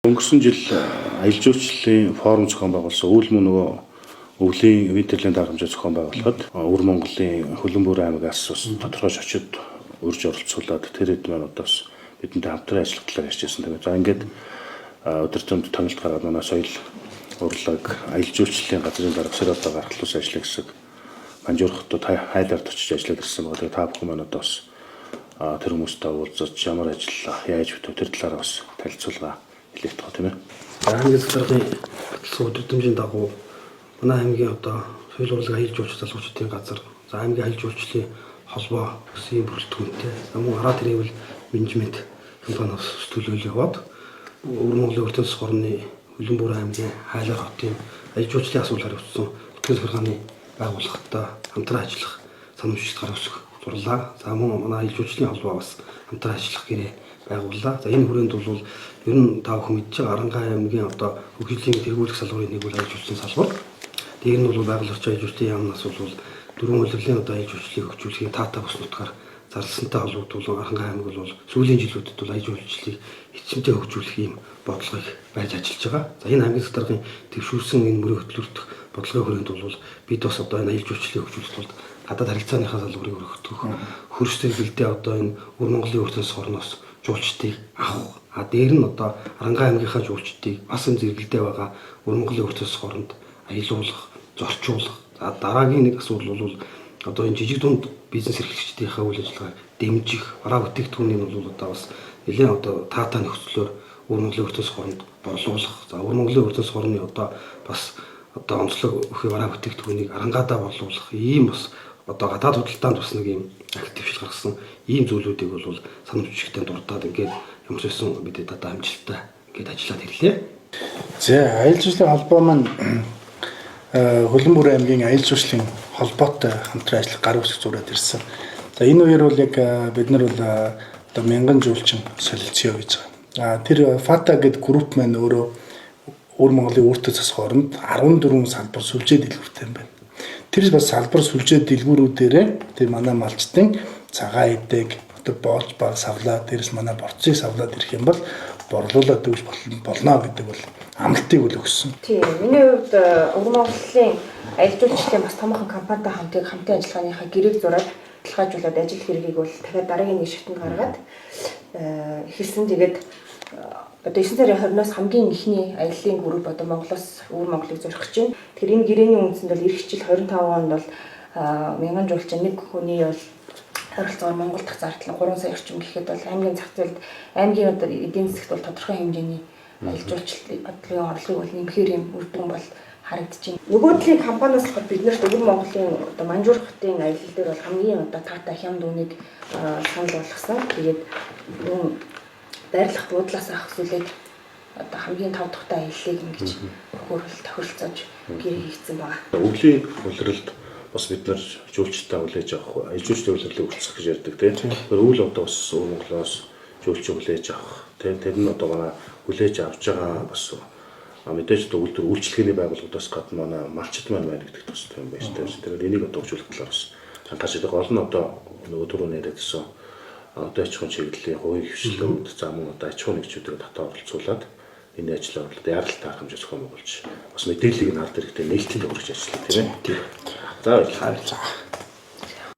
Өнгөрсөн жил аялал жуулчлалын форум зохион байгуулсан. Өвөл мөн нөгөө өвлийн Winterland арга хэмжээ зохион байгуулахад Өвөр Монголын Хөлөнбөр аймагаас бас тодорхой шочид урьж оролцуулаад тэр хэд маань одоо бас бидэнтэй хамтран ажиллах талаар ярьж байсан. Тэгээд за ингээд өдөр тутамд томилт гаргаад манай соёл урлаг аялал жуулчлалын газрын дарга Сэрэлдэ гаргалуус ажлын хэсэг Манжуур хотод хайлаард очиж ажиллаад ирсэн байгаа. Тэгээд та бүхэн маань одоо бас тэр хүмүүстэй уулзаж ямар ажил яаж бүтв тэр талаараа бас танилцуулга хэлэх тоо, тийм ээ. Аймгийн засгийн баталсан өдөртөмжийн дагуу манай аймгийн одоо соёл урлаг аялал жуулчлал залуучдын газар, за аймгийн аялал жуулчлалын холбоо гэсэн ийм бүрэлдэхүүнтэй. За мөн Араа Travel менежмент компаниас төлөөлөл яваад Өвөр Монголын Өртөн засах орны Хөлөнбөр аймгийн Хайлар хотын аялал жуулчлалын асуудал хариуцсан бүтгэл захиргааны байгууллагатай хамтран ажиллах санамжлалт гар өсөх зурлаа. За мөн манай аялал жуулчлалын холбоо бас хамтран ажиллах гэрээ байгууллаа. За энэ хүрээнд бол ер нь та бүхэн мэдж байгаа Аранхай аймгийн одоо хөгжлийн тэргуулах салбарын нэг бол аялал жуулчлалын салбар. Тэр нь бол байгаль орчин аялал жуулчлалын яамнаас бол дөрвөн улирлын одоо аялал жуулчлалыг хөгжүүлэхийн таатай бус нутгаар зарласантай холбогдвол Аранхай аймаг бол сүүлийн жилүүдэд бол аялал жуулчлалыг эрчимтэй хөгжүүлэх ийм бодлогыг барьж ажиллаж байгаа. За энэ аймгийн засгийн дэвшүүлсэн энэ мөрийн хөтлөртөх бодлогын хүрээнд бол бид бас одоо энэ аялал жуулчлалыг хөгжүүлэх тулд гадаад харилцааныхаа салбарыг өргөтгөх, хөрс зэрэгэлдээ одоо энэ Өвөр Монголын Өртөн засах орноос жуулчдыг авах. А дээр нь одоо Аранхай аймгийнхаа жуулчдыг бас энэ зэрэгэлдээ байгаа Өвөр Монголын Өртөн засах оронд аялуулах, зорчуулах. За дараагийн нэг асуудал бол одоо энэ жижиг дунд бизнес эрхлэгчдийнхээ үйл ажиллагааг дэмжих, бараа бүтээгдэхүүнийг бол одоо бас нэлээд одоо таатай нөхцлөөр Өвөр Монголын Өртөн засах оронд борлуулах. За Өвөр Монголын Өртөн засах орны одоо бас одоо онцлог өхөө бараа бүтээгдэхүүнийг Арангаадаа борлуулах ийм бас одоо гадаад худалдаанд бас нэг ийм актившил гаргасан ийм зүйлүүдийг бол санамж бичгтээ дурдаад ингээд ямар ч байсан бид одоо амжилттай ингээд ажиллаад ирлээ. За аялал жуулчлалын холбоо маань Хөлөнбөр аймгийн аялал жуулчлалын холбоотой хамтран ажиллах гар үсэг зураад ирсэн. За энэ үеэр бол яг бид нар бол одоо мянган жуулчин солилцсон гэж байгаа. А тэр FATA гэдэг групп маань өөрөө Өвөр Монголын өөртөө засах оронд 14 салбар сүлжээ дэлгүүртэй юм байна. Тэр бас салбар сүлжээ дэлгүүрүүдээрээ тэр манай малчдын цагаан эдэг одоо боолж баг савлаа, дээрс манай борцыг савлаад ирэх юм бол борлуулаад өгч болно гэдэг бол амлалтыг бол өгсөн. Тийм, миний хувьд Өвөр Монголын аялал жуулчлалын бас томоохон компанитай хамтын ажиллагааныхаа гэрээг зураад баталгаажуулаад ажил хэргийг бол дахиад дараагийн нэг шатанд гаргаад эхэлсэн. Тэгээд одоо 9 сарын 20-оос хамгийн эхний аяллаа групп одоо Монголоос Өвөр Монголыг зорих гэж байна. Тэгэхээр энэ гэрээний үндсэнд бол эх жил 25 онд бол мянган жуулчин нэг хүний бол ойролцоогоор Монгол дахь зардал 3 сая орчим гэхэд бол аймгийн зах зээлд аймгийн одоо эдийн засагт бол тодорхой хэмжээний аялал жуулчлалын орлогыг бол нэмэхээр юм үр дүн бол харагдаж байна. Нөгөө талын компаниас болохоор бид нарт Өвөр Монголын одоо Манжуур хотын аялал дээр бол хамгийн одоо таатай хямд үнийг санал болгосон. Тэгээд мөн байрлах буудлаас авах зүйлээд одоо хамгийн тав тухтай аяллыг ингэж хөрөл тохиролцоож гэрээ хийгдсэн байгаа. Өвлийн улиралд бас бид нар жуулчдаа хүлээж авах, аялал жуулчлалын улирлыг үргэлжлэх гэж ярьдаг, тийм. Тэгэхээр өвөл одоо бас Өвөр Монголоос жуулчин хүлээж авах, тийм. Тэр нь одоо манай хүлээж авч байгаа бас мэдээж одоо үйлдвэр үйлчилгээний байгууллагуудаас гадна манай малчид маань байна гэдэг бас тийм байж таа. Тэгэхээр энийг одоо хөгжүүлэх талаар бас анхаарч байгаа. Гол нь одоо нөгөө түрүүн яриадсэн одоо аж ахуйн чиглэлийн хувийн хвшлүүд, за мөн одоо аж ахуйн нэгжүүдийг дотоо оролцуулаад энэ ажлаа орлоод яралтай арга хэмжээ зохион байгуулж бас мэдээллийг нь ард иргэдэд нээлттэй хүргэж ажиллах, тийм ээ. За баярлалаа.